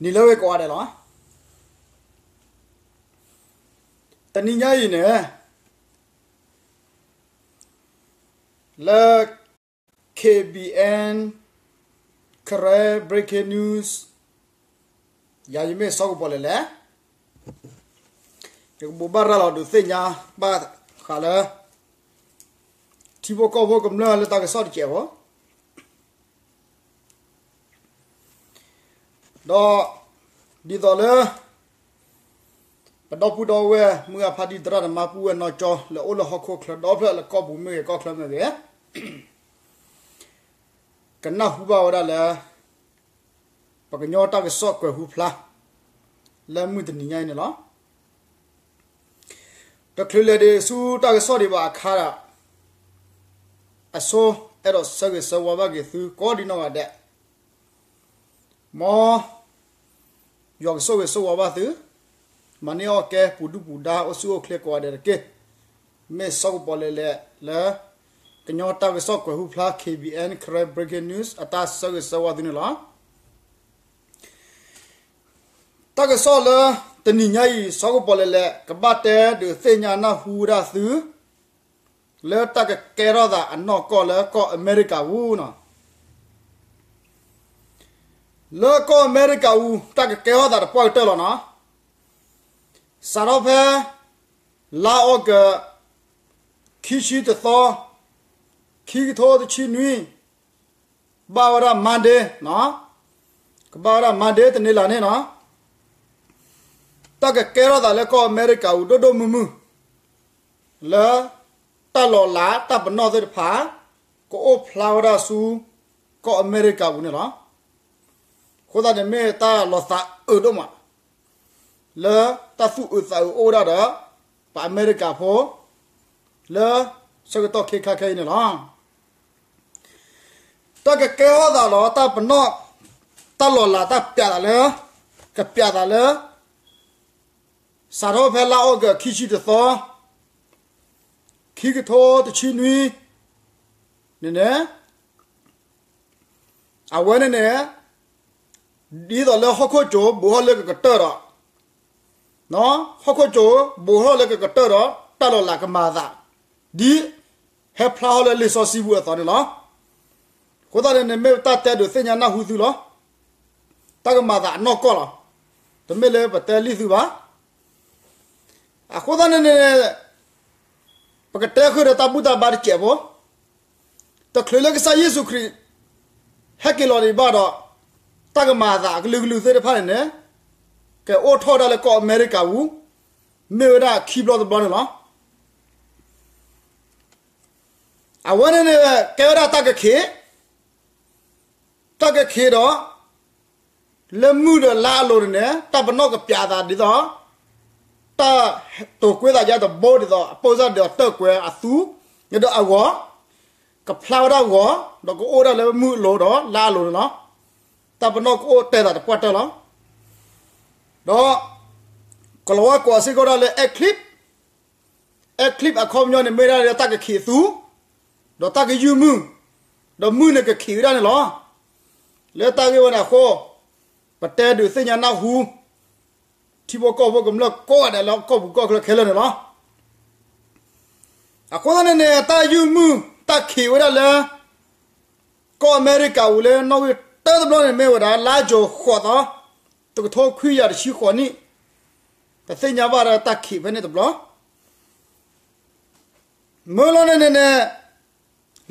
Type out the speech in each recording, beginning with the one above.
နံၤလၢဝဲကိးဂၤဒဲးလီၤ. တနံၤညါအံၤန့ၣ် လၢ K B N Karen Breaking News ယၤယမ့ၢ်စီၤကပီၤလဲၣ်လဲၣ်, ယကဘိးဘၣ်ရၤလီၤဒုးသ့ၣ်ညါဘၣ်ဃးလၢ ထံဖိကီၢ်ဖိကမျၢၢ်လၢတၢ်ကစီၣ်တစဲးဖိ ဒီး ဒ်သိးလၢ ပဒီပုၢ်ဒီဝဲၢ်မုၢ်ဂၢ်ဖါတံၢ်သရၣ်သမါပုၢ်ဝဲၢ်နီၢ်ကၠီလၢအိၣ်လၢဟီၣ်ခိၣ်ချၢဒီဖျၢၣ်လၢကီၢ်ပူၤမ့ၢ်ဂ့ၤကီၢ်ချၢမ့ၢ်ဂ့ၤ ကနၢ်ဟူဘၣ်ဝဲဒၣ်လၢ ပကညီတၢ်ကစီၣ်ကွဲၤဟူဖျါ လၢမုၢ်တနံၤညါအံၤန့ၣ်လီၤ. တချုးလဲၤဒံးဆူတၢ်ကစီၣ်ဒံးဘၣ်အခါဒီး အဆိအဲၣ်ဒိးဆၢဂ့ၤဆၢဝါဘၣ်က့ၤသုကိးဒံနီၢ်ဂၤဒဲး မ် ယွၤကဆိၣ်ဂ့ၤဆိၣ်ဝါဘၣ်သု, မၤန့ၢ်အီၣ်ကဲပူၤဒုၣ်ပူၤဒါအိၣ်ဆူၣ်အိၣ်ချ့ကိးဂၤဒဲးတက့ၢ်. မ့ၢ်စီၤကပီၤလဲၣ်လဲၣ်လၢ ကညီတၢ်ကစီၣ်ကွဲၤဟူဖျါ K B N Karen Breaking News အတၢ်ဆၢဂ့ၤဆၢဝါသုန့ၣ်လီၤ. တၢ်ကစီၣ်လၢတနံၤညါအံၤ စီၤကပီၤလဲၣ်လဲၣ် ကဘၣ်တဲဒုးသ့ၣ်ညါနၢ်ဟူဝဲဒၣ်သု လၢတၢ်ကကဲထီၣ်သးအနီၢ်ကီၢ်လၢကီၢ်အမဲရကၤပူၤနီၤ. လၢကီၢ်အမဲရကၤပူၤ တၢ်ကကဲထီၣ်သးတပှၢ်ကတၢၢ်လီၤနီၤ. စးထီၣ်ဖဲ လါအီကူး ခံဆံတသီ ခံကထိတဆံနွံ ဘၣ်ဝဲဒၣ် Monday နီၤ, ကဘၣ်ဝဲဒၣ် Monday တနံၤလၢ်န့ၣ်နီၤ, တၢ်ကကဲထီၣ်သးလၢကီၢ်အမဲရကၤပူၤဒိၣ်ဒိၣ်မုၢ်မုၢ် လၢ တၢ်လီၤလးတၢ်ပနီၣ်သ့ၣ်တဖၣ် ကအိၣ်ဖျါဝဲဒၣ်ဆူ ကီၢ်အမဲရကၤပူၤန့ၣ်လီၤ. အဃိသတးန့ၣ် မ့ၢ်တၢ်လီၤသးအုးဒိၣ်မး လၢတၢ်သူၣ်အုးသးအုးအိၣ်ဝဲဒၣ်ဒီး ပှၤအမဲရကၤဖိ လၢဆၢကတီၢ်ခဲခါခဲအံၤန့ၣ်လီၤ. တၢ်ကကဲထီၣ်သးဒီးတၢ်ပနီၣ် တၢ်လီၤလးတၢ်ပျးသးလၢ ကပျးသးလၢ စးထီၣ်ဖဲလါအီကူး ခံဆံတသီ ခံကထိတဆံနွံ န့ၣ်န့ၣ် အဝဲန့ၣ်န့ၣ် ဒ်သိးလၢဟီၣ်ခိၣ်ကၠိဘိးထီၣ်လၢကကတၢၢ်ဒီး ဟီၣ်ခိၣ်ကၠိဘိးထီၣ်လၢကကတၢၢ်ဒီး တၢ်လီၤလးကမၤအသး ဒ်ဟဲဖျါထီၣ်လၢလံာ်စီဆှံပူၤအသိးန့ၣ်လီၤ. အဃိသတးန့ၣ်န့ၣ် မ့ၢ်တၢ်တဲဒုးသ့ၣ်ညါနၢ်ဟူသုလီၤ. တၢ်ကမၤသးအနီၢ်ကီၢ်လီၤ. တမ့ၢ်လၢပတဲလံသုဘၣ်. အဃိသတးန့ၣ်န့ၣ် ပကတဲဃုာ်ဒီးတၢ်ဘူၣ်တၢ်ဘါတစဲးဖိ တချုးလၢကစၢ်ယ့ၣ်ၡူးခရံာ် ဟဲက့ၤလီၤဒံးဘၣ်ဒီး တၢ်ကမၤသးအကလုာ်ကလုာ်သ့ၣ်တဖၣ်န့ၣ်န့ၣ် ကအိၣ်ထီၣ်ဝဲဒၣ်လၢကီၢ်အမဲရကၤပူၤ မ့ၢ်ဝဲဒၣ်ခံဘျီတဘျီန့ၣ်လီၤ. အဝဲန့ၣ်န့ၣ် ကဲဝဲဒၣ်တၢ်ကခ့ၣ် တၢ်ကခ့ၣ်ဒီး လၢမုၢ်ဒီးလါအလိၤန့ၣ်န့ၣ် တၢ်ပနီၣ်ကပျးအသးဒ်သိး တၢ်တိာ်ကွဲသးယါတဘိဒ်သိး အပိၢ်စၢ်ဒီးတၢၢ်ကွဲၤအသူ ဒီးအဂီၤ ကဖျါဝဲဒၣ်ဂီၤ ဒီးကအိၣ်ဒၣ်လၢမုၢ်အလိၤဒီးလါအလိၤန့ၣ်လီၤ. တၢ်ပနီၣ်ကအိၣ်တဲသးတပှၢ်တၢၢ်လီၤ. ဒီး ကလီၤဝါကိးစ့ၢ်ကီးဒၣ်လၢ eclipse, eclipse အခီပညီန့ၣ် မ့ၢ်ဒၣ်လၢတၢ်ကခ့ၣ်အသူ ဒီးတၢ်ကယုၢ်မုၢ် ဒီးမုၢ်န့ၣ်ကခ့ၣ်ဝဲဒၣ်န့ၣ်လီၤ. လၢတၢ်ဂ့ၢ်ဝဲန့ၣ်အဃိ ပတဲဒုးသ့ၣ်ညါနၢ်ဟူ ထံဖိကီၢ်ဖိကမျၢၢ်ကိးဂၤဒဲးလၢကီၢ်ပူၤကီၢ်ချၢခဲလၢာ်န့ၣ်လီၤ. အဃိသတးန့ၣ်န့ၣ် တၢ်ယုၢ်မုၢ်တၢ်ခ့ၣ်ဝဲဒၣ်လၢ ကီၢ်အမဲရကၤပူၤလၢနီၣ်ဂံၢ်တၢတဘျီန့ၣ် မ့ၢ်ဝဲဒၣ် လါယူၤဃိးသီ တကထိခွံကယၤတဆံဃိးနံၣ်, ပသ့ၣ်ညါဘၣ်ဒီးတၢ်ခ့ၣ်ဖဲန့ၣ်တဘျီ မ့ၢ်လီၤန့ၣ်န့ၣ်န့ၣ်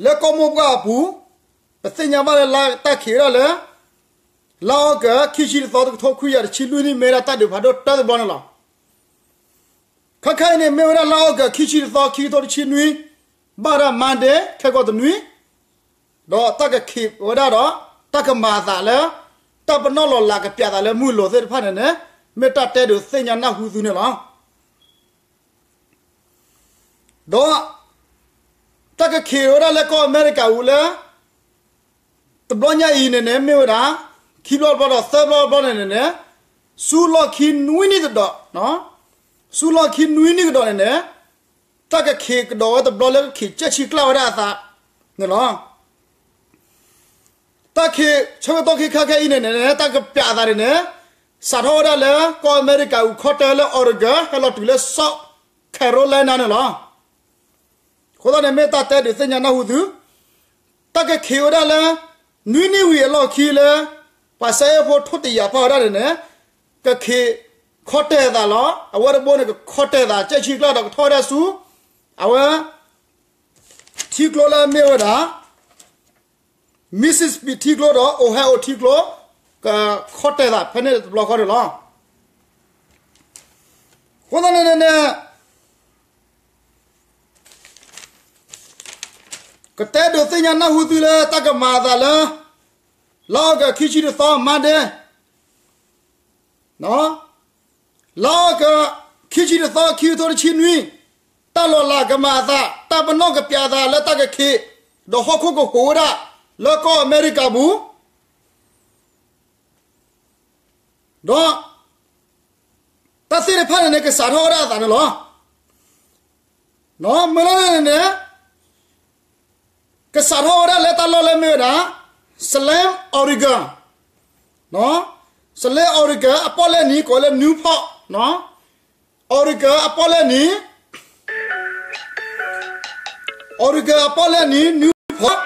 လၢကီၢ်မိၢ်ပှၢ်အပူၤ ပသ့ၣ်ညါဘၣ်လၢတၢ်ခ့ၣ်ဝဲဒၣ်လၢ လါအီကူး ခံဆံတသီ တကထိခွံကယၤတဆံလွံၢ်နံၣ် မ့ၢ်ဝဲဒၣ်တၢ်ဒုးဖးဒိၣ်တၢတဘျီန့ၣ်လီၤ. ခဲခဲအံၤန့ၣ် မ့ၢ်ဝဲဒၣ်လါအီကူး ခံဆံတသီ ခံကထိတဆံနွံ ဘၣ်ဝဲဒၣ် Monday ခဲကိာ်တနွံ ဒီးတၢ်ကခ့ၣ်ဝဲဒၣ်ဒီး တၢ်ကမၤအသးလၢ တၢ်ပနီၣ်လီၤလးကပျးသးလၢမုၢ်အလိၤသ့ၣ်တဖၣ်န့ၣ်န့ၣ် မ့ၢ်တၢ်တဲဒုးသ့ၣ်ညါနၢ်ဟူသုန့ၣ်လီၤ. ဒီး တၢ်ကခ့ၣ်ဝဲဒၣ်လၢကီၢ်အမဲရကၤပူၤလၢ တဘျီညါအံၤန့ၣ်န့ၣ် မ့ၢ်ဝဲဒၣ် ခံဘျီတဘျီဒီးသၢဘျီတဘျီန့ၣ်န့ၣ်န့ၣ် ဆူလီၢ်ခံနွံနံၣ်ကဒီး, ဆူလီၢ်ခံနွံနံၣ်ကဒီးန့ၣ်န့ၣ် တၢ်ကခ့ၣ်ကဒီးဝဲတဘျီလၢကခ့ၣ်ကၢဆံကျၢ်ဝဲဒၣ်အသးန့ၣ်လီၤ. တၢ်ခ့ၣ်ဆၢကတီၢ်ခဲခါခဲအံၤန့ၣ်န့ၣ် တၢ်ကပျးအသးန့ၣ်န့ၣ် စးထီၣ်ဝဲဒၣ်လၢကီၢ်အမဲရကၤအူခီၣ်တဲၢ်လၢ Oregon ဟဲလီၤတုၤလၢ South Carolina န့ၣ်လီၤ. အဃိသတးန့ၣ်မ့ၢ်တၢ်တဲဒုးသ့ၣ်ညါနၢ်ဟူသု, တၢ်ကခ့းဝဲဒၣ်လၢ နွံနံၣ်ဝံၤအလီၢ်ခံလၢ ပှၤစဲအ့ၣ်ဖိထိၣ်တယာ်ဖီၣ်ဝဲဒၣ်န့ၣ်န့ၣ် ကခ့းခီၣ်တဲၢ်အသးလီၤ. အဝဲတဘိန့ၣ် ကခီၣ်တဲၢ်အသး ကဲဆံကျၢၢ်ဒီးကထီၣ်ဝဲဒၣ်ဆူ အဝဲ ထံကျိလၢအမ့ၢ်ဝဲဒၣ် Mississippi ထံကျိဒီး Ohio ထံကျိ ကခီၣ်တဲၢ်အသးဖဲန့ၣ်တဘျီဃီန့ၣ်လီၤ. အဃိသတးန့ၣ်န့ၣ် ကတဲဒုးသ့ၣ်ညါနၢ်ဟူသုလၢတၢ်ကမၤအသးလၢ လါအီကူးခံဆံတသီ Monday လါအီကူး ခံဆံတသီ ခံကထိတဆံနွံ, တၢ်လီၤလးကမၤအသး တၢ်ပနီၣ်ကပျးအသးလၢတၢ်ကခ့း ဒီးဟီၣ်ခိၣ်ကဟူးဝဲဒၣ် လၢကီၢ်အမဲရကၤပူၤ ဒီး တၢ်သ့ၣ်တဖၣ်န့ၣ်န့ၣ် ကစးထီၣ်ဝဲဒၣ်အသးန့ၣ်လီၤ. မ့ၢ်လီၤန့ၣ်န့ၣ် ကစးထီၣ်ဝဲဒၣ်လၢတၢ်လီၢ်လၢမ့ၢ်ဝဲဒၣ် Salem Oregon, Salem Oregon အပီၣ်လဲၣ်နံၤကိးလၢ Newport, Oregon အပီၣ်လဲၣ်နံၤ Oregon အပီၣ်လဲၣ်နံၤ Newport,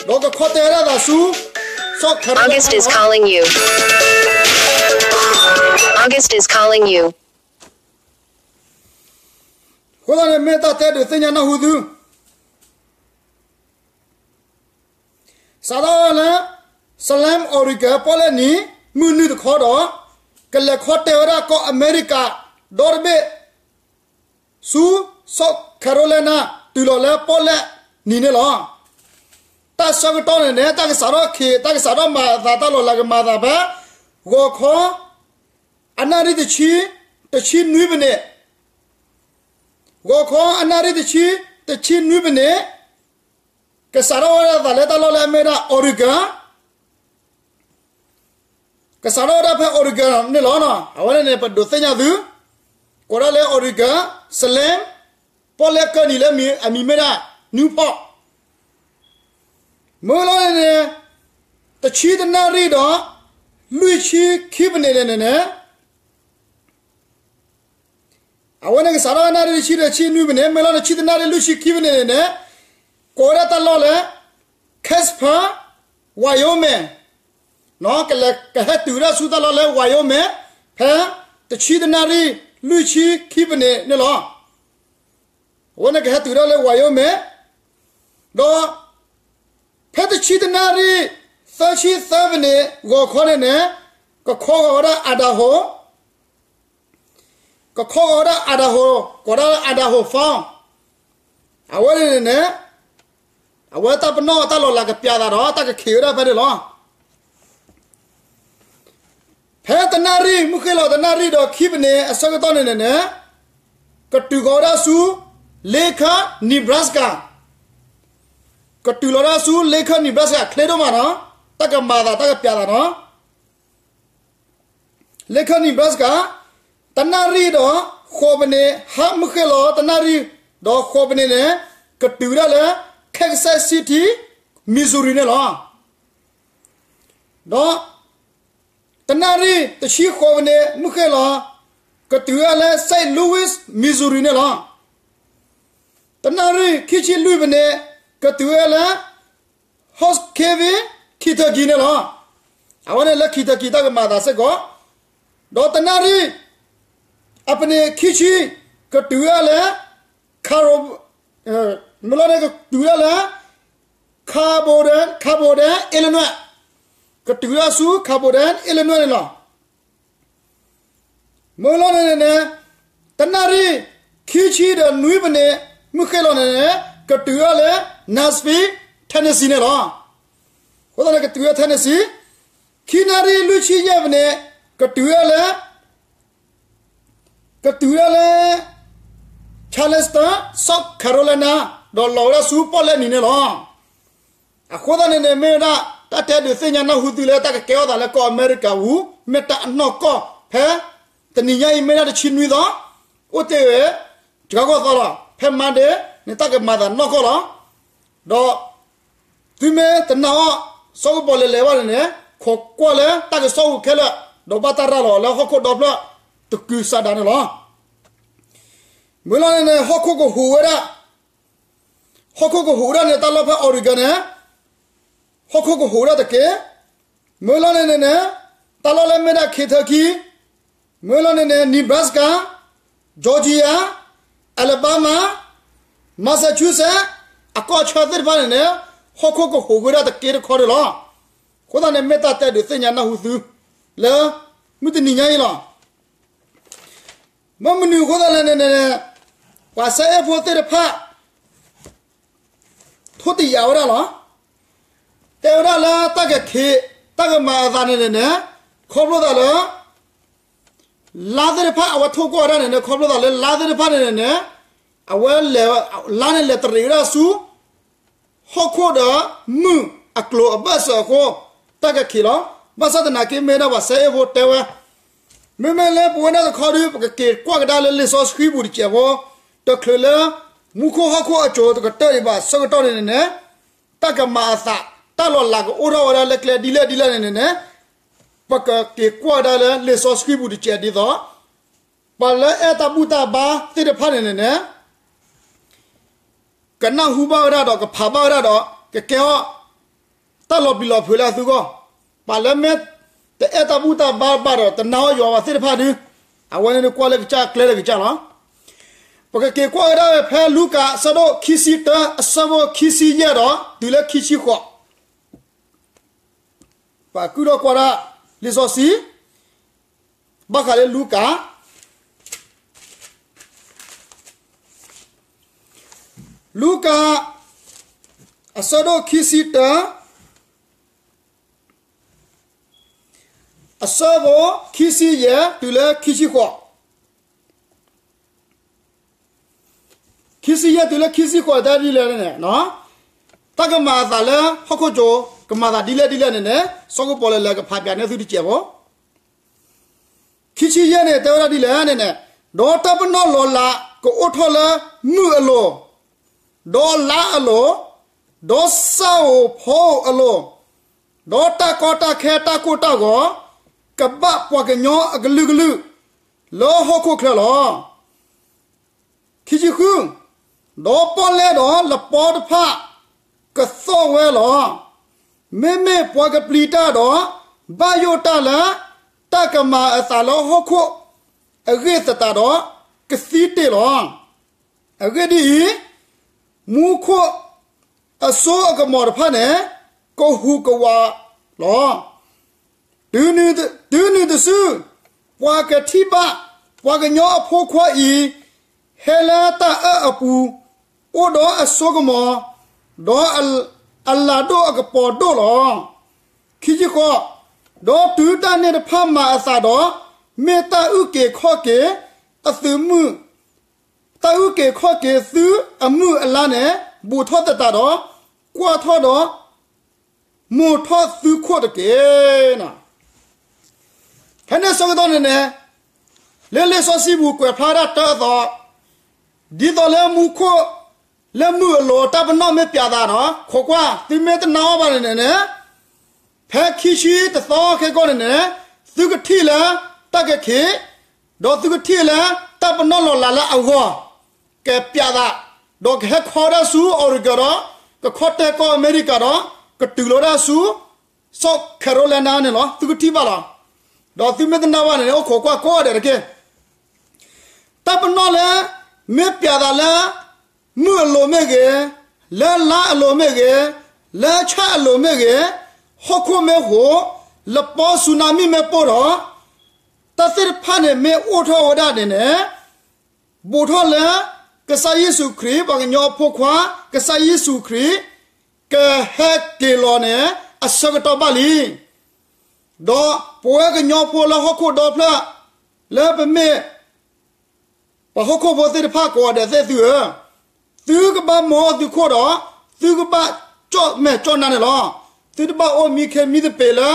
ဒီးကခီၣ်တဲၢ်ဝဲဒၣ်အသးဆူ South Carolina လီၤ. August is calling you. အဃိသတးန့ၣ်မ့ၢ်တၢ်တဲဒုးသ့ၣ်ညါနၢ်ဟူသု စးထီၣ်ဝဲလၢ Salem Oregon ပီၣ်လဲၣ်နံၤ မုၢ်နုာ်တခီဒီး ကလဲၤခီၣ်တဲၢ်ဝဲဒၣ်ကီၢ်အမဲရကၤ ဒီတဘ့ၣ် ဆူ South Carolina တုၤလီၤလၢပီၣ်လဲၣ်နံၤန့ၣ်လီၤ. တၢ်ဆၢကတီၢ်န့ၣ်န့ၣ် တၢ်ကစးထီၣ်ခ့း တၢ်ကစးထီၣ်မၤအသး တၢ်လီၤလးကမၤအသးဖဲ ဂီၤခီ အနၣ်ရံၣ်တဆံ တဆံနွံပနံး, ဂီၤခီအနၣ်ရံၣ်တဆံ တဆံနွံပနံး ကစးထီၣ်ဝဲဒၣ်အသးလၢတၢ်လီၢ်လၢအမ့ၢ်ဝဲဒၣ် Oregon, ကစးထီၣ်ဝဲဒၣ်ဖဲ Oregon န့ၣ်လီၤ. အဝဲန့ၣ်န့ၣ် ပဒုးသ့ၣ်ညါသု ကိးဒၣ်လၢ Oregon, Salem, ပီၣ်လဲၣ်ကၢၢ်နံၤလၢအမံၤမ့ၢ်ဒၣ် Newport, မ့ၢ်လီၤန့ၣ်န့ၣ် တဆံတနၣ်ရံၣ်ဒီး လွံၢ်ဆံခံပနံးန့ၣ်န့ၣ်န့ၣ် အဝဲန့ၣ်ကစးထီၣ်နၣ်ရံၣ်တဆံ တဆံနွံပနံး မ့ၢ်လီၤန့ၣ် ဆံတနၣ်ရံၣ် လွံၢ်ဆံခံပနံးန့ၣ်န့ၣ် ကိးဝဲဒၣ်တၢ်လီၢ်လၢ Casper, Wyoming, ကလဲၤကဟဲတုၤဝဲဒၣ်ဆူတၢ်လီၢ်လၢ Wyoming ဖဲ တဆံတနၣ်ရံၣ် လွံၢ်ဆံခံပနံးန့ၣ်လီၤ. အဝဲန့ၣ်ကဟဲတုၤဒၣ်လၢ Wyoming, ဒီး ဖဲတဆံတနၣ်ရံၣ် သၢဆံသၢပနံး ဂီၤခီန့ၣ်န့ၣ် ကခီဂီၤဝဲဒၣ် Idaho, ကခီဂီၤဝဲဒၣ် Idaho, ကိးဒၣ် Idaho Falls, အဝဲန့ၣ်န့ၣ်န့ၣ် အဝဲတၢ်ပနီၣ်တၢ်လီၤလးကပျးအသးဒီး တၢ်ကခ့းဝဲဒၣ်ဖဲန့ၣ်လီၤ. ဖဲတနၣ်ရံၣ် မုၢ်ဃ့ၢ်လီၤတနၣ်ရံၣ်ဒီးခံပနံးအဆၢကတီၢ်န့ၣ်န့ၣ်န့ၣ် ကတုၤဃီၤဝဲဒၣ်ဆူ Lincoln, Nebraska, ကတုၤလီၤဒၣ်ဆူ Lincoln, Nebraska ချ့ဒိၣ်မးနီၤ, တၢ်ကမၤသး တၢ်ကပျးသးနီၤ. Lincoln, Nebraska တနၣ်ရံၣ်ဒီးဃိးပနံး, ဟါမုၢ်ဃ့ၢ်လီၤတနၣ်ရံၣ်ဒီးဃိးပနံးန့ၣ် ကတုၤဝဲဒၣ်လၢ Kansas City, Missouri န့ၣ်လီၤ. ဒီးတနၣ်ရံၣ်တဆံဃိးပနံး မုၢ်ဃ့ၢ်လီၤ ကတုၤဝဲဒၣ်လၢ Saint Louis, Missouri န့ၣ်လီၤ. တနၣ်ရံၣ်ခံဆံလွံၢ်ပနံး ကတုၤဝဲဒၣ်လၢ Horse Cave, Kentucky န့ၣ်လီၤ. အဝဲန့ၣ်လၢ Kentucky တၢ်ကမၤသးစ့ၢ်ကီး, ဒီးတနၣ်ရံၣ်အပနံးခံဆံ ကတုၤဝဲဒၣ်လၢ Caro, မ့ၢ်လီၤန့ၣ် ကတုၤဝဲဒၣ်လၢ Carbondale, Carbondale, Illinois, ကတုၤဝဲဒၣ်ဆူ Carbondale, Illinois န့ၣ်လီၤ. မ့ၢ်လီၤန့ၣ်န့ၣ် တနၣ်ရံၣ်ခံဆံဒီးနွံပနံး မုၢ်ဃ့ၢ်လီၤန့ၣ်န့ၣ် ကတုၤဝဲဒၣ်လၢ Nashville, Tennessee န့ၣ်လီၤ. အဃိသတးန့ၣ် ကတုၤဝဲ Tennessee, ခံနၣ်ရံၣ်လွံၢ်ဆံယဲၢ်ပနံး ကတုၤဝဲဒၣ်လၢ ကတုၤဝဲဒၣ်လၢ Charleston, South Carolina ဒီးလီၤဝဲဒၣ်ဆူပီၣ်လဲၣ်နံၤန့ၣ်လီၤ. အဃိသတးန့ၣ်န့ၣ် မ့ၢ်ဝဲဒၣ် တၢ်တဲဒုးသ့ၣ်ညါနၢ်ဟူသုလၢတၢ်ကကဲထီၣ်သးလၢကီၢ်အမဲရကၤပူၤ မ့ၢ်တၢ်အနီၢ်ကီၢ်ဖဲ တနံၤညါအံၤမ့ၢ်ဒၣ်တဆံနွံသီ အိၣ်တ့ၢ်ဝဲ တကီၢ်သီလီၤ. ဖဲ Monday န့ၣ် တၢ်ကမၤသးနီၢ်ကီၢ်လီၤ. ဒီး သုမ့ၢ်တနာ်အီၤ စီၤကပီၤလဲၤလဲၤဘၣ်န့ၣ်န့ၣ် ခိးကွၢ်လၢတၢ်ကစီၣ်ပူၤခဲလၢာ် ဒီးဘၣ်တၢ်ရၤလီၤလၢဟီၣ်ခိၣ်ဒီဖျၢၣ်တကုၤစးဒးန့ၣ်လီၤ. မ့ၢ်လီၤန့ၣ်န့ၣ် ဟီၣ်ခိၣ်ကဟူးဝဲဒၣ်, ဟီၣ်ခိၣ်ကဟူးဝဲဒၣ်န့ၣ် တၢ်လီၢ်ဖဲ Oregon န့ၣ် ဟီၣ်ခိၣ်ကဟူးဝဲဒၣ်တက့ၢ်. မ့ၢ်လီၤန့ၣ်န့ၣ်န့ၣ် တၢ်လီၢ်လၢမ့ၢ်ဒၣ် Kentucky, မ့ၢ်လီၤန့ၣ်န့ၣ် Nebraska, Georgia, Alabama, Massachusetts အကီၢ်ဆၢသ့ၣ်တဖၣ်န့ၣ်န့ၣ် ဟီၣ်ခိၣ်ကဟူးဝဲဒၣ်တက့ၢ်တခီန့ၣ်လီၤ. အဃိသတးန့ၣ် မ့ၢ်တၢ်တဲဒုးသ့ၣ်ညါနၢ်ဟူသု လၢမုၢ်တနံၤညါအံၤလီၤ. မ့ၢ်မနုၤအဃိသတးလဲၣ်န့ၣ်န့ၣ် ပှၤစဲအ့ၣ်ဖိသ့ၣ်တဖၣ် ထိၣ်တယာ်ဝဲဒၣ်လီၤ. တဲဝဲဒၣ်လၢတၢ်ကခ့း တၢ်ကမၤအသးန့ၣ်န့ၣ်န့ၣ် ခီဖျိသးလၢ လါသ့ၣ်တဖၣ် အဝဲထိၣ်ကွၢ်ဝဲဒၣ်န့ၣ်န့ၣ် ခီဖျိသးလၢလါသ့ၣ်တဖၣ်န့ၣ်န့ၣ်န့ၣ် အဝဲလဲၤ လါန့ၣ်လဲၤတရံးဝဲဒၣ်ဆူ ဟီၣ်ခိၣ်ဒီးမုၢ်အကျိၤအဘၢၣ်စၢၤအဃိ တၢ်ကခ့းလီၤ. ဘၣ်ဆၣ်သနာ်က့ မ့ၢ်ဒၣ်ပှၤစဲအ့ၣ်ဖိတဲဝဲ မ့မ့ၢ်လၢပဝဲဒၣ်တခီဒီး ပကက့ၤကွၢ်ကဒါလၢလံာ်စီဆှံပူၤတစဲးဖိ တချုးလၢ မူခိၣ်ဟီၣ်ခိၣ်အစိၤတကတၢၢ်ဒံးဘၣ်ဆၢကတီၢ်န့ၣ်န့ၣ်န့ၣ် တၢ်ကမၤအသး တၢ်လီၤလးကအိၣ်ထီၣ်ဝဲဒၣ်လၢကျဲဒ်လဲၣ်ဒ်လဲၣ်န့ၣ်န့ၣ်န့ၣ် ပကက့ၤကွၢ်ကဒါလၢလံာ်စီဆှံပူၤတစဲးဒ်သိး ပှၤလၢအဲၣ်တၢ်ဘူၣ်တၢ်ဘါသ့ၣ်တဖၣ်န့ၣ်န့ၣ်န့ၣ် ကနၢ်ဟူဘၣ်ဝဲဒၣ်ဒီး ကဖးဘၣ်ဝဲဒၣ်ဒီး ကကဲထီၣ် တၢ်လီၤပျံၤလီၤဖုးလၢအသုဂီၢ်, ပှၤလၢမ့ၢ်တအဲၣ်တၢ်ဘူၣ်တၢ်ဘါဘၣ်ဒီး တနာ်အီၤယွၤဘၣ်သ့ၣ်တဖၣ်ဒု, အဝဲန့ၣ်ကွၢ်လၢကစၢ်ကျဲလၢကစၢ်လီၤ. ပကက့ၤကွၢ်ဝဲဒၣ်ဖဲလူၤကၣ်အဆၢဒိၣ်ခံဆံတၢ အဆၢဖိခံဆံယဲၢ်ဒီး တုၤလၢခံဆံဃိး ပှၤကုၢ်ထီၣ်ကွၢ်ဒၣ် လံာ်စီဆှံ ဘၣ်ဃးလၢလူၤကၣ်, လူၤကၣ် အဆၢဒိၣ်ခံဆံတၢ အဆၢဖိခံဆံယဲၢ်တုၤလၢခံဆံဃိး, ခံဆံယဲၢ်တုၤလၢခံဆံဃိးတဲဒ်လဲၣ်န့ၣ်, တၢ်ကမၤအသးလၢဟီၣ်ခိၣ်ကၠိ ကမၤသးဒ်လဲၣ်ဒ်လဲၣ်န့ၣ်န့ၣ် စီၤကပီၤလၢလၢကဖးပၠးန့ၢ်သုတစဲးဖိ ခံဆံယဲၢ်န့ၣ် တဲဝဲဒၣ်ဒ်လဲၣ်န့ၣ်န့ၣ်, ဒီးတၢ်ပနီၣ်လီၤလးကအိၣ်ထီၣ်လၢမုၢ်အလိၤ, ဒီးလါအလိၤ, ဒီးဆၣ်ဧိၤဖီဧိၤအလိၤ, ဒီးတၢ်ကီတၢ်ခဲတၢ်ကိၢ်တၢ်ဂီၤ ကဘၣ်ပှၤကညီအကလုာ်ကလုာ် လၢဟီၣ်ခိၣ်ချၢလီၤ. ခံဆံဃု, ဒီးပီၣ်လဲၣ်ဒီးလပီတဖၣ်ကသီၣ်ဝဲလီၤ. မ့မ့ၢ်ပှၤကပျံၤတၢ်ဒီး ဘၣ်ယိၣ်တၢ်လၢ တၢ်ကမၤအသးလၢဟီၣ်ခိၣ်အဂ့ၢ်သတးဒီး ကသံတ့ၢ်လီၤ. အဂ့ၢ်ဒ်အံၤ, မူခိၣ်အစိအကမီၤတဖၣ်န့ၣ် ကဟူးကဝးလီၤ. တုၤနုၤတစု, ပှၤကထံၣ်ဘၣ် ပှၤကညီအဖိခွါအံၤ ဟဲလၢတၢ်အၢၣ်အပူၤ အိၣ်ဒီးအစိကမီၤ, ဒီးအလၤဒိၣ်အကပီၤဒိၣ်လီၤ. ခံဆံဃိး, ဒီးတုၤတၢ်န့ၣ်တဖၣ်မၤအသးဒီး, မ့ၢ်တၢ်အုၣ်က့ၤခီၣ်က့ၤအသုးမုၢ် တၢ်အုၣ်က့ၤခီၣ်က့ၤသုအမုၢ်အလါန့ၣ် ဘူးထီၣ်သတးဒီး, ကွၢ်ထီၣ်ဒီး မိာ်ထီၣ်သုခိၣ်တက့ၢ်. ဖဲန့ၣ်ဆၢကတီၢ်န့ၣ်န့ၣ်, လၢလံာ်စီဆှံပူၤကွဲးဖျါဒၣ်တၢ်အသိး, ဒ်သိးလၢမူခိၣ် လၢမုၢ်အလိၤတၢ်ပနီၣ်မ့ၢ်ပၠးသးဒီး ခိးကွၢ် သုမ့ၢ်တနာ်အီၤဘၣ်န့ၣ်န့ၣ်န့ၣ် ဖဲခံဆံတသီခဲကိာ်န့ၣ်န့ၣ်, သုကထံၣ်လၢတၢ်ကခ့ၣ်, ဒီးသုကထံၣ်လၢတၢ်ပနီၣ်လီၤလးလၢအဂီၢ် ကပၠးသး, ဒီးကဟဲခီဒၣ်ဆူ Oregon ဒီး ကခီတဲာ်ကီၢ်အမဲရကၤဒီး ကတုၤလီၤဒၣ်ဆူ South Carolina န့ၣ်လီၤ. သုကထံၣ်ဘၣ်လီၤ. ဒီးသုမ့ၢ်တနာ်ဘၣ်န့ၣ်န့ၣ် အိၣ်ခိးကွၢ်ကိးဂၤဒဲးတက့ၢ်. တၢ်ပနီၣ်လၢ မ့ၢ်ပၠးသးလၢ မုၢ်အလိၤမ့ၢ်ဂ့ၤ, လၢလါအလိၤမ့ၢ်ဂ့ၤ, လၢဆၣ်အလိၤမ့ၢ်ဂ့ၤ, ဟီၣ်ခိၣ်မ့ၢ်ဟူး, လပီစူနၤမံမ့ၢ်ပိၢ်ဒီး, တၢ်သ့ၣ်တဖၣ်န့ၣ်မ့ၢ်အိၣ်ထီၣ်ဝဲဒၣ်န့ၣ်န့ၣ်, ဘူးထီၣ်လၢ ကစၢ်ယ့ၣ်ၡူးခရံာ် ပှၤကညီအဖိခွါ ကစၢ်ယ့ၣ်ၡူးခရံာ် ကဟဲက့ၤလီၤန့ၣ် အဆၢကတီၢ်ဘၣ်လံ. ဒီးပဝဲကညီဖိလၢဟီၣ်ခိၣ်ဒီဖျၢၣ် လၢပမ့ၢ် ပှၤဟီၣ်ခိၣ်ဖိသ့ၣ်တဖၣ်ကိးဂၤဒဲးသ့ၣ်သုဧၢ, သုကဘၣ်မီသုခိၣ်ဒီး သုကဘၣ်ကၠီၣ်မဲာ်ကၠီၣ်နါန့ၣ်လီၤ. သုတဘၣ်အိၣ်မံခ့မံသပ့ၤလၢ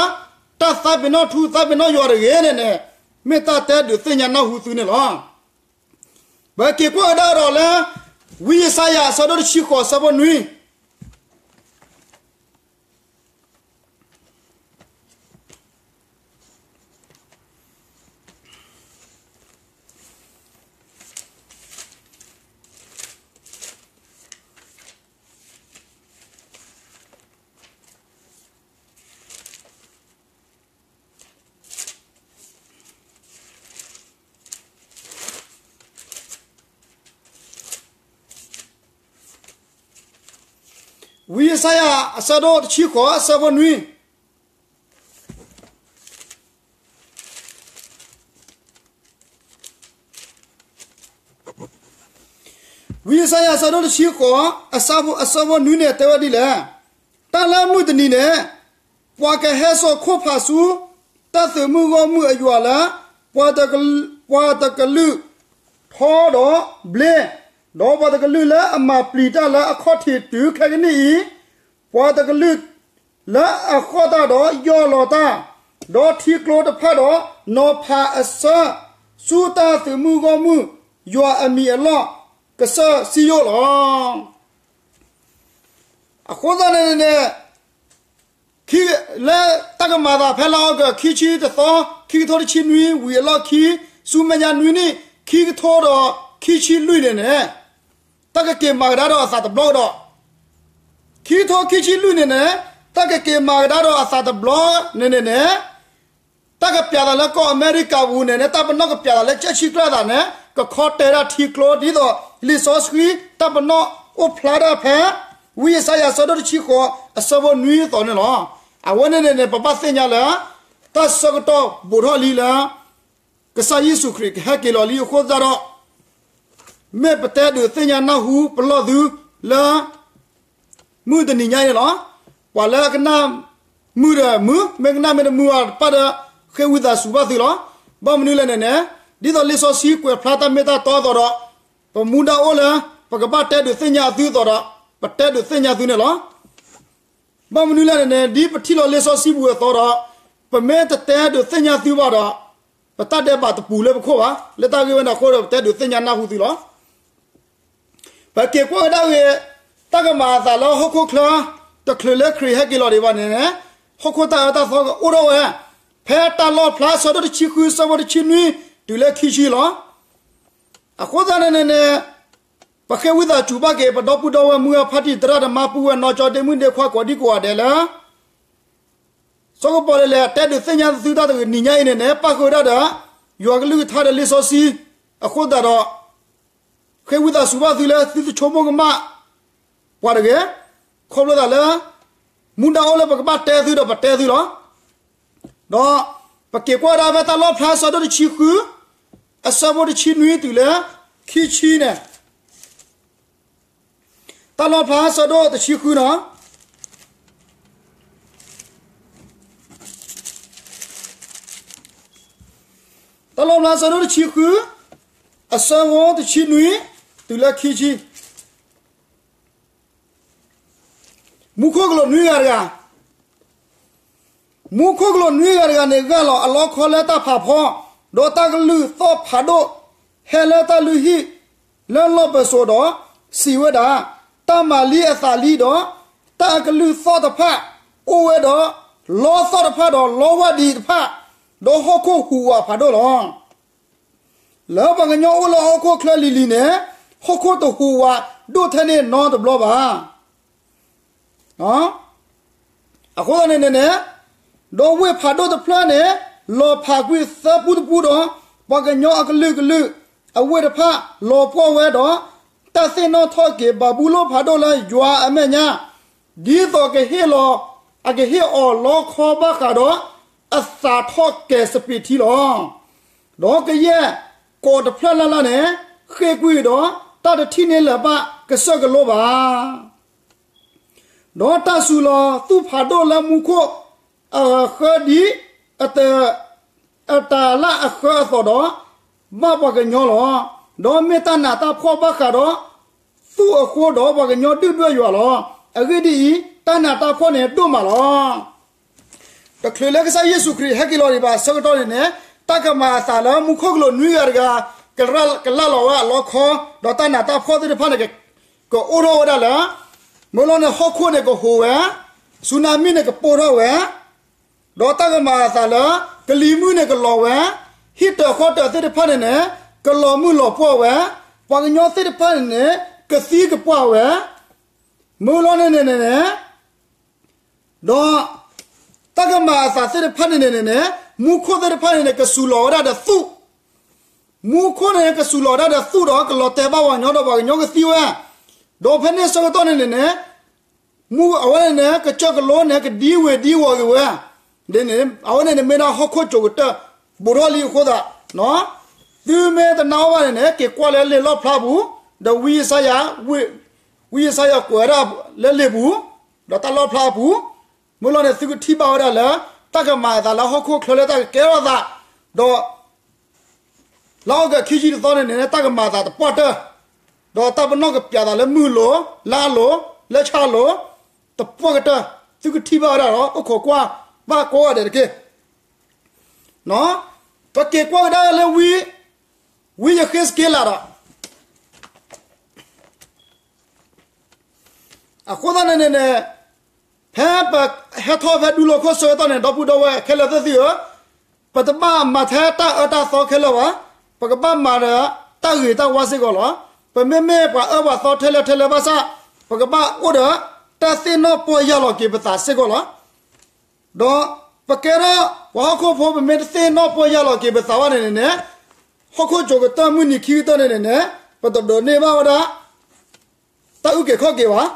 တၢ်သးပ့ၤနီၣ်ထူသးပ့ၤနီၣ်ယွၤတဂ့ၤန့ၣ်န့ၣ်, မ့ၢ်တၢ်တဲဒုးသ့ၣ်ညါနၢ်ဟူသုန့ၣ်လီၤ. ပက့ၤကွၢ်ကဒါဒီးလၢ ဝံယၡါယၤအဆၢဒိၣ်တဆံဃိးအဆၢဖိနွံ, ဝံယၡါယၤအဆၢဒိၣ်တဆံဃိး အဆၢဖိနွံ. ဝံယၡါယၤအဆၢဒိၣ်တဆံဃိး အဆၢဖိနွံန့ၣ် တဲဝဲဒ်လဲၣ်. တၢ်လၢမုၢ်တနံၤန့ၣ် ပှၤကဟဲစိာ်ခိၣ်ဖးဆူ တၢ်သုးမုၢ်ဂီၢ်မုၢ်အယွၤလၢ ပှၤတကလုာ်ထီဒီးဘျ့, ဒီးပှၤတကလုာ်လၢအမၤပျံၤတၢ်လၢအခီၣ်ထံးတုၤခဲကနံၣ်အံၤ, ပှၤတကလုာ်လၢအဃီၣ်တၢ်ဒီးယီၢ်လီၤတၢ်, ဒီးထံကျိတဖၣ်ဒီးနီၤဖးအဆၢ ဆူတၢ်သုးမုၢ်ဂီၢ်မုၢ်ယွၤအမံၤအလီၢ် ကစၢၢ်စံယိၣ်လီၤ. အဃိသတးန့ၣ်န့ၣ် လၢတၢ်ကမၤအသးဖဲလါအီကူး ခံဆံတသီ ခံကထိတဆံနွံ ဝံၤအလီၢ်ခံ ဆူမဲာ်ညါနွံနံၣ် ခံကထိဒီးခံဆံလွံၢ်န့ၣ်န့ၣ် တၢ်ကက့ၤမၤကဒါဒီးအသးတဘျီကဒီး, ခံကထိခံဆံလွံၢ်န့ၣ်န့ၣ် တၢ်ကက့ၤမၤကဒါဒီးအသးတဘျီန့ၣ်န့ၣ်န့ၣ် တၢ်ကပျးသးလၢကီၢ်အမဲရကၤပူၤန့ၣ်န့ၣ် တၢ်ပနီၣ်ကပျးသးလၢကၠဲၣ်ဆံကျၢသးန့ၣ် ကခီတဲဒၣ်ထံကျိ ဒ်သိးလံာ်စီဆှံတၢ်ပနီၣ်အိၣ်ဖျါဒၣ်ဖဲ ဝံယၡါယၤအဆၢဒိၣ်တဆံဃိး အဆၢဖိနွံအသိးန့ၣ်လီၤ. အဝဲန့ၣ်န့ၣ်န့ၣ် ပဘၣ်သ့ၣ်ညါလၢ တၢ်ဆၢကတီၢ်ဘူးထီၣ်လံလၢ ကစၢ်ယ့ၣ်ၡူးခရံာ်ကဟဲက့ၤလီၤလံအဃိသတးဒီး မ့ၢ်ပတဲဒုးသ့ၣ်ညါနၢ်ဟူပလီၢ်သုလၢ မုၢ်တနံၤညါအံၤန့ၣ်လီၤ. ပှၤလၢအကနၣ်မုာ်ဒီးမုာ်, မ့ၢ်ကနၣ်မ့ၢ်တမုာ်ဘၣ်တဖၣ်ဒီး ဃ့ဝံသးစူၤဘၣ်သုလီၤ. ဘၣ်မနုၤလဲၣ်န့ၣ်န့ၣ် ဒ်သိးလံာ်စီဆှံကွဲးဖျါတၢ်မ့ၢ်တၢ်တီအသိးဒီး ပမူဒါအိၣ်လၢ ပကဘၣ်တဲဒုးသ့ၣ်ညါအသုအသိးဒီး ပတဲဒုးသ့ၣ်ညါသုန့ၣ်လီၤ. ဘၣ်မနုၤလဲၣ်န့ၣ်န့ၣ် ဒ်ပထံၣ်လီၤလံာ်စီဆှံပူၤအသိးဒီး ပမ့ၢ်တတဲဒုးသ့ၣ်ညါသုဘၣ်ဒီး ပတၢ်ဒဲးဘးတပူၤလၢပခိၣ်ဘၣ်. လၢတၢ်ဂ့ၢ်ဝဲန့ၣ်အဃိဒီး ပတဲဒုးသ့ၣ်ညါနၢ်ဟူသုလီၤ. ပက့ၤကွၢ်ကဒါက့ၤ တၢ်ကမၤအသးလၢဟီၣ်ခိၣ်ချၢ တချုးလၢခရံာ်ဟဲက့ၤလီၤဒံးဘၣ်န့ၣ်န့ၣ် ဟီၣ်ခိၣ်တၢ်အၢတၢ်သီကအိၣ်ထီၣ်ဝဲ ဖဲတၢ်လီၣ်ဖျါဆၢဒိၣ်တဆံဃု ဆၢဖိတဆံနွံ တုၤလၢခံဆံလီၤ. အဃိသတးန့ၣ်န့ၣ်န့ၣ် ပဃ့ဝံသးစူၤဘၣ်က့ၤ ပဒီပုၢ်ဒီဝဲၢ်မုၢ်ဂၢ်ဖါတံၢ်သရၣ်သမါပုၢ်ဝဲၢ်နီၢ်ကၠီဒ့မုၣ်ဒ့ခွါကိးဒံကိးဂၤဒဲးလၢ စီၤကပီၤလဲၣ်လဲၣ် တဲဒုးသ့ၣ်ညါသုတၢ်တနံၤညါအံၤန့ၣ်န့ၣ် ပၣ်ဃုာ်ဝဲဒၣ်ဒီး ယွၤကလုၢ်ကထါဒီးလံာ်စီဆှံ အဃိသတးဒီး ဃ့ဝံသးစူၤဘၣ်သုလၢသုတဆိကမိၣ်ကမၣ် ပှၤတဂ့ၤ, ခီဖျိသးလၢ မူဒါအိၣ်လၢပကဘၣ်တဲသုဒီးပတဲသုလီၤ. ဒီးပက့ၤကွၢ်ဒၣ်ဖဲတၢ်လီၣ်ဖျါဆၢဒိၣ်တဆံဃု အဆၢဖိတဆံနွံတုၤလၢ ခံဆံန့ၣ်, တၢ်လီၣ်ဖျါဆၢဒိၣ်တဆံဃုနီၤ, တၢ်လီၣ်ဖျါဆၢဒိၣ်တဆံဃု အဆၢဖိတဆံနွံ တုၤလၢခံဆံ မူခိၣ်ကလူးနွံဂၤတဂၤ, မူခိၣ်ကလူးနွံဂၤတဂၤန့ၣ် ဂၢ်လီၤအလီခီလၢတၢ်ဖးဖီ, ဒီးတၢ်ကလုၢ်သီၣ်ဖးဒိၣ် ဟဲလၢတၢ်လုၢ်ဟံၣ်လၢလီၢ်ပစိာ်ဒီး စံးဝဲဒၣ်, တၢ်မၤလံအသးလံဒီး တၢ်အကလုၢ်သီၣ်တဖၣ် အိၣ်ဝဲဒီး လီသီၣ်တဖၣ်ဒီး လီဝၢ်ဒံးတဖၣ်, ဒီးဟီၣ်ခိၣ်ဟူးဝးဖးဒိၣ်လီၤ. လၢပှၤကညီအိၣ်လၢဟီၣ်ခိၣ်ချၢလံၤလံၤန့ၣ် ဟီၣ်ခိၣ်တဟူးဝးဒိၣ်ထဲန့ၣ်နီတဘျီဘၣ်. အဃိသတးန့ၣ်န့ၣ်န့ၣ်, ဒီးဝ့ၢ်ဖးဒိၣ်တဖျၢၣ်န့ၣ် လီၤဖးကွံာ်သၢပူတပူဒီး ပှၤကညီအကလုာ်ကလုာ် အဝ့ၢ်တဖၣ်လီၤပှီၢ်ဝဲဒီး တၢ်သ့ၣ်နီၣ်ထီၣ်က့ၤဘၤဘူလိၣ်ဖးဒိၣ်လၢယွၤအမဲာ်ညါ, ဒ်သိးကဟ့ၣ်လီၤ, အကဟ့ၣ်အီၤလီခီဘၣ်ဃးဒီး အသးထီၣ်ကဲၤစပံးထံလီၤ. ဒီးကယဲၢ်ကိးတဖျၢၣ်လၢ်လၢ်န့ၣ် ဃ့ၢ်ကွံာ်ဒီး တၢ်တထံၣ်န့ၢ်လၢၤဘၣ်ကစၢၢ်ကလိဘၣ်. ဒီးတၢ်စူၤလီၤသူၣ်ဖးဒိၣ်လၢမူခိၣ်အဃၢဒ်အတၢ်လၢအဃၢအသိးဒီး ဘၣ်ပှၤကညီလီၤ. ဒီးမ့ၢ်တၢ်နးတၢ်ဖှီၣ်ဘၣ်ဃးဒီး သူၣ်အဃိဒီးပှၤကညီဒုၣ်ဒွဲၣ်ယွၤလီၤ. အဂ့ၢ်ဒ်အံၤ, တၢ်နးတၢ်ဖှီၣ်န့ၣ်ဒိၣ်မးလီၤ. တချုးလၢကစၢ်ယ့ၣ်ၡူးခရံာ်ဟဲက့ၤလီၤဒံးဘၣ်ဆၢကတီၢ်န့ၣ်န့ၣ်, တၢ်ကမၤအသးလၢမူခိၣ်ကလူးနွံဂၤတဂၤ ကလၢ်လီၤဝဲအလီခီ, ဒီးတၢ်နးတၢ်ဖှီၣ်သ့ၣ်တဖၣ်န့ၣ် ကအိၣ်ထီၣ်ဝဲဒၣ်လၢ မ့ၢ်လီၤန့ၣ် ဟီၣ်ခိၣ်န့ၣ်ကဟူးဝဲ, စူနၤမံန့ၣ်ကပိၢ်ထီၣ်ဝဲ, ဒီးတၢ်ကမၤအသးလၢ ကလံၤမုၢ်န့ၣ်ကလီၤဝဲ, ဟံၣ်တၢၤဃီတၢၤသ့ၣ်တဖၣ်န့ၣ်န့ၣ် ကလီၤမုၢ်လီၤပှီၢ်ဝဲ, ပှၤကညီသ့ၣ်တဖၣ်န့ၣ်န့ၣ် ကသံကပှၢ်ဝဲ, မ့ၢ်လီၤန့ၣ်န့ၣ်န့ၣ် ဒီး တၢ်ကမၤအသးသ့ၣ်တဖၣ်န့ၣ်န့ၣ်န့ၣ် မူခိၣ်သ့ၣ်တဖၣ်န့ၣ်န့ၣ် ကစူၤလီၤဝဲဒၣ်ဒီးသူၣ်, မူခိၣ်န့ၣ်ကစူၤလီၤဝဲဒၣ်ဒီးသူၣ်ဒီး ကလီၤတဲာ်ဘၣ်ပှၤကညီဒီးပှၤကညီကသံဝဲ, ဒီးဖဲန့ၣ်ဆၢကတီၢ်န့ၣ်န့ၣ်န့ၣ် မူအဝဲန့ၣ်န့ၣ် ကစၢၢ်ကလိန့ၣ် ကဒံဝ့ၤဒံဝီၤဂ့ၤဝဲ, ဒ်န့ၣ် အဝဲန့ၣ်န့ၣ်မ့ၢ်ဒၣ်ဟီၣ်ခိၣ်ကိၤကတၢၢ် ဘူးထီၣ်လံအဃိသတး, သုမ့ၢ်တနာ်အီၤဘၣ်န့ၣ်န့ၣ် က့ၤကွၢ်လၢလံာ်လီၣ်ဖျါအပူၤ, ဒီးဝံယၡါယၤ, ဝံယၡါယၤကွဲးဝဲဒၣ်လၢလံာ်ပူၤ, ဒီးတၢ်လီၣ်ဖျါအပူၤ, မုၢ်လီၤန့ၣ် သုကထံၣ်ဘၣ်ဝဲဒၣ်လၢ တၢ်ကမၤအသးလၢဟီၣ်ခိၣ်ချၢလၢတၢ်ကကဲထီၣ်သး, ဒီး လါအီကူးခံဆံတသီန့ၣ်န့ၣ် တၢ်ကမၤအသးတပှၢ်တၢၢ်, ဒီးတၢ်ပနီၣ်ကပျးသးလၢမုၢ်လိၤ, လါလိၤ, လၢဆၣ်လိၤ, တပှၢ်ကတၢၢ်, သုကထံၣ်ဘၣ်ဝဲဒၣ်ဒီး အိၣ်ခိးကွၢ်ဘၣ်ကိးဂၤဒဲးတက့ၢ်. ပက့ၤကွၢ်ကဒါလၢဝံ, ဝံယဃ့းစက့လးဒီး အဃိသတးန့ၣ်န့ၣ်န့ၣ်, ဖဲပဟဲထီၣ်ဖဲဒူလိာ်ခိၣ်ဆၢကတီၢ်န့ၣ် ဒီပုၢ်ဒီဝဲၢ်ခဲလၢာ်သ့ၣ်သုဧၢ, ပတဘၣ်မၤထဲတၢ်အၢတၢ်သီခဲလၢာ်ဘၣ်, ပကဘၣ်မၤဒီးတၢ်ဂ့ၤတၢ်ဝါစ့ၢ်ကီးလီၤ. ပမ့မ့ၢ်ပှၤအၢပှၤသီထဲလဲၣ်ထဲလဲၣ်ဘၣ်ဆၣ်, ပကဘၣ်အိၣ်ဒီးတၢ်သ့ၣ်နီၣ်ပီၢ်ယၢ်လီၤက့ၤပသးစ့ၢ်ကီးလီၤ. ဒီးပကဲထီၣ်ပှၤဟီၣ်ခိၣ်ဖိ ပမ့ၢ်တသ့ၣ်နီၣ်ပီၢ်ယၢ်လီၤက့ၤပသးဘၣ်န့ၣ်န့ၣ်န့ၣ်, ဟီၣ်ခိၣ်ကိၤကတၢၢ်မုၢ်နံၤခံကတၢၢ်န့ၣ်န့ၣ်န့ၣ်, ပတဒိးန့ၢ်ဘၣ်ဝဲဒၣ် တၢ်အုၣ်က့ၤခီၣ်က့ၤဘၣ်.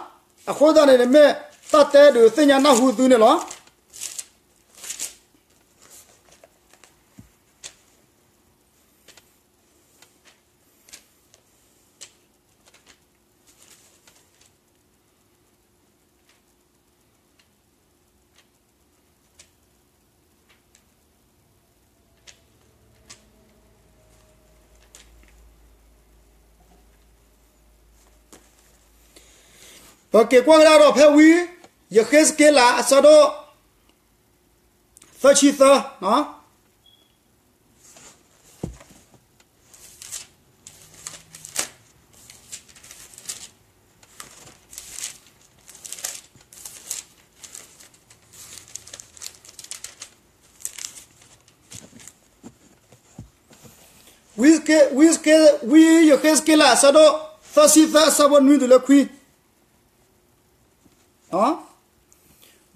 အဃိသတးန့ၣ်န့ၣ် မ့ၢ်တၢ်တဲဒုးသ့ၣ်ညါနၢ်ဟူသုန့ၣ်လီၤ. ပက့ၤကွၢ်ကဒါဒီးဖဲဝံယဃ့းစက့လးအဆၢဒိၣ် သၢဆံသၢ, ဝံ, ဝံယဃ့းစက့လးအဆၢဒိၣ် သၢဆံသၢအဆၢဖိနွံတုၤလၢခွံ,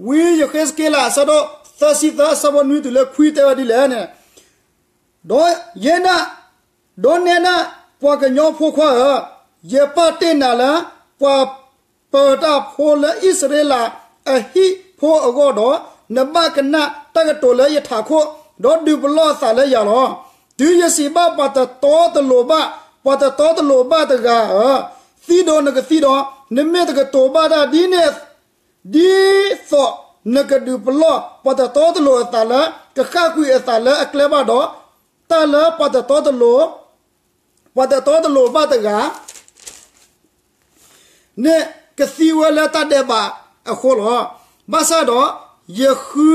ဝံယဃ့းစက့လးအဆၢဒိၣ် သၢဆံသၢအဆၢဖိနွံတုၤလၢခွံတဲဝဲဒ်လဲၣ်န့ၣ်, ဒီးယဲဒၣ်, ဒီးနဲဒၣ်ပှၤကညီဖိခွါဧၢ, ယပာ်တ့ၢ်နၤလၢ ပှၤပၢၤတၢ်ဖိလၢအံၣ်စရ့လးအဟံၣ်ဖိအဂီၢ်ဒီး, နဘၣ်ကနၣ်တၢ်ကတိၤလၢယထးခိၣ်, ဒီးဒုးပလီၢ်အသးလၢယၤလီၤ. တုၤယစံးဘၣ်ပှၤတတီတလိၤဘၣ်, ပှၤတတီတလိၤဘၣ်တဂၤဧၢ, သံဒီးနကသံဒီး, နမ့ၢ်တကတိၤဘၣ်တၢ်ဒ်န့ၣ် ဒ်သိးနကဒုးပလီၢ်ပှၤတတီတလိၤအသးလၢ ကဃၣ်ကွံာ်အသးလၢအကျဲဘၣ်ဒီး, တၢ်လၢပှၤတတီတလိၤ, ပှၤတတီတလိၤဘၣ်တဂၤ န့ၣ်ကသံဝဲလၢတၢ်ဒဲးဘးအဃိလီၤ. ဘၣ်ဆၣ်ဒီး, ယဃု,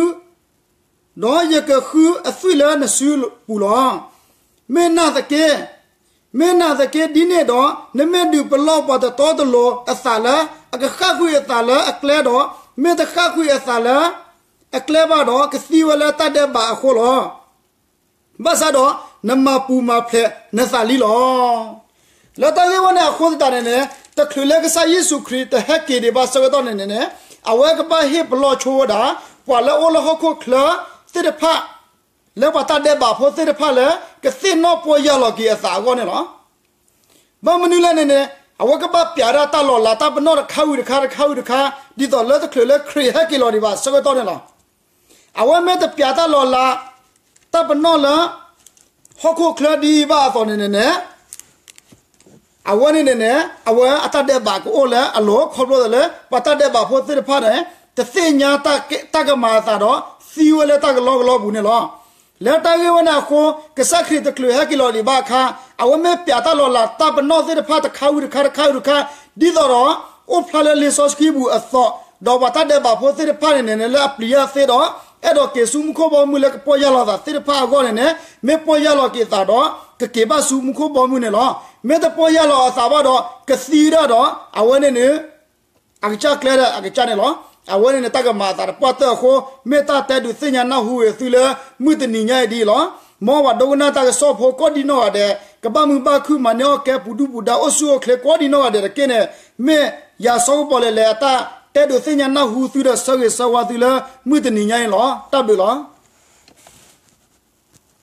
ဒီးယကဃုအသွံၣ်လၢနစုပူၤလီၤ. မ့ၢ်နာ်သက့, မ့ၢ်နာ်သက့ဒ်န့ၣ်ဒီး, နမ့ၢ်ဒုးပလီၢ်ပှၤတတီတလိၤအသးလၢ အကဃၣ်ကွံာ်အသးလၢအကျဲဒီး, မ့ၢ်တဃၣ်ကွံာ်အသးလၢ အကျဲဘၣ်ဒီး, ကသံဝဲလၢတၢ်ဒဲးဘးအဃိလီၤ. ဘၣ်ဆၣ်ဒီး, နမၤပူၤမၤဖျဲးနသးလံလီၤ. လၢတၢ်ဂ့ၢ်ဝဲန့ၣ်အဃိသတးန့ၣ်န့ၣ်, တချုးလၢကစၢ်ယ့ၣ်ၡူးခရံာ်တဟဲက့ၤဒံးဘၣ်ဆၢကတီၢ်န့ၣ်န့ၣ်န့ၣ်, အဝဲကဘၣ်ဟ့ၣ်ပလီၢ်ဆိဝဲဒၣ် ပှၤလၢအအိၣ်လၢဟီၣ်ခိၣ်ချၢသ့ၣ်တဖၣ်, လၢပှၤတၢ်ဒဲးဘးဖိသ့ၣ်တဖၣ်လၢ ကသ့ၣ်နီၣ်ပီၢ်ယၢ်လီၤက့ၤအသးအဂီၢ်န့ၣ်လီၤ. ဘၣ်မနုၤလဲၣ်န့ၣ်န့ၣ်, အဝဲကဘၣ်ပျးဒၣ်တၢ်လီၤလးတၢ်ပနီၣ်တခါဝံၤတခါ တခါဝံၤတခါ, ဒ်သိးလၢတချုးလၢခရံာ်ဟဲက့ၤလီၤဒံးဘၣ်ဆၢကတီၢ်န့ၣ်လီၤ. အဝဲမ့ၢ်တပျးတၢ်လီၤလး တၢ်ပနီၣ်လၢ ဟီၣ်ခိၣ်ချၢဒ်အံၤဘၣ်အသိးန့ၣ်န့ၣ်န့ၣ်, အဝဲန့ၣ်န့ၣ်န့ၣ် အဝဲအတၢ်ဒဲးဘးကအိၣ်လၢအလိၤ ခီဖျိလၢ ပှၤတၢ်ဒဲးဘးဖိသ့ၣ်တဖၣ်န့ၣ် တသ့ၣ်ညါတၢ်ကမၤအသးဒီး သံဝဲလၢတၢ်ကလီကလီပူၤန့ၣ်လီၤ. လၢတၢ်ဂ့ၢ်ဝဲန့ၣ်အဃိ, ကစၢ်ခရံာ်တချုးဟဲက့ၤလီၤဒံးဘၣ်အခါ, အဝဲမ့ၢ်ပျးတၢ်လီၤလးတၢ်ပနီၣ်သ့ၣ်တဖၣ်တခါဝံၤတခါ တခါဝံၤတခါ, ဒ်သိးဒီး အိၣ်ဖျါလၢလံာ်စီဆှံပူၤအသိး, ဒီးပှၤတၢ်ဒဲးဘးဖိသ့ၣ်တဖၣ်န့ၣ်န့ၣ် လၢအပျံၤအသ့ဒီး အဲၣ်ဒိးက့ၤဆူမူခိၣ်ဘီမုၢ်လၢကပီၢ်ယၢ်လီၤအသးသ့ၣ်တဖၣ်အဂီၢ်န့ၣ်န့ၣ်, မ့ၢ်ပီၢ်ယၢ်လီၤက့ၤအသးဒီး ကက့ၤဘၣ်ဆူမူခိၣ်ဘီမုၢ်န့ၣ်လီၤ. မ့ၢ်တပီၢ်ယၢ်လီၤအသးဘၣ်ဒီး ကသံဒၣ်ဒီး အဝဲန့ၣ်န့ၣ် အကစၢ်ကျဲဒီးအကစၢ်န့ၣ်လီၤ. အဝဲန့ၣ်န့ၣ် တၢ်ကမၤအသးတပှၢ်တၢၢ်အဃိ, မ့ၢ်တၢ်တဲဒုးသ့ၣ်ညါနၢ်ဟူဝဲသုလၢ မုၢ်တနံၤညါအံၤဒ်အံၤလီၤ. မ်ပှၤဒိကနၣ်တၢ်ကစီၣ်ဖိကိးဒံနီၢ်ဂၤဒဲး, ကဘၣ်မုာ်ဘၣ်ခုၣ်မၤန့ၢ်အီၣ်ကဲ ပူၤဒူပူၤဒါ အိၣ်ဆူၣ်အိၣ်ချ့ကိးဒံနီၢ်ဂၤဒဲးတက့ၢ်န့ၣ်, မ့ၢ်ယၤစီၤကပီၤလဲၣ်လဲၣ် အတၢ်တဲဒုးသ့ၣ်ညါနၢ်ဟူသုဒီးဆၢဂ့ၤဆၢဝါသုလၢ မုၢ်တနံၤညါအံၤလီၤ. တၢ်ဘျုးလီၤ.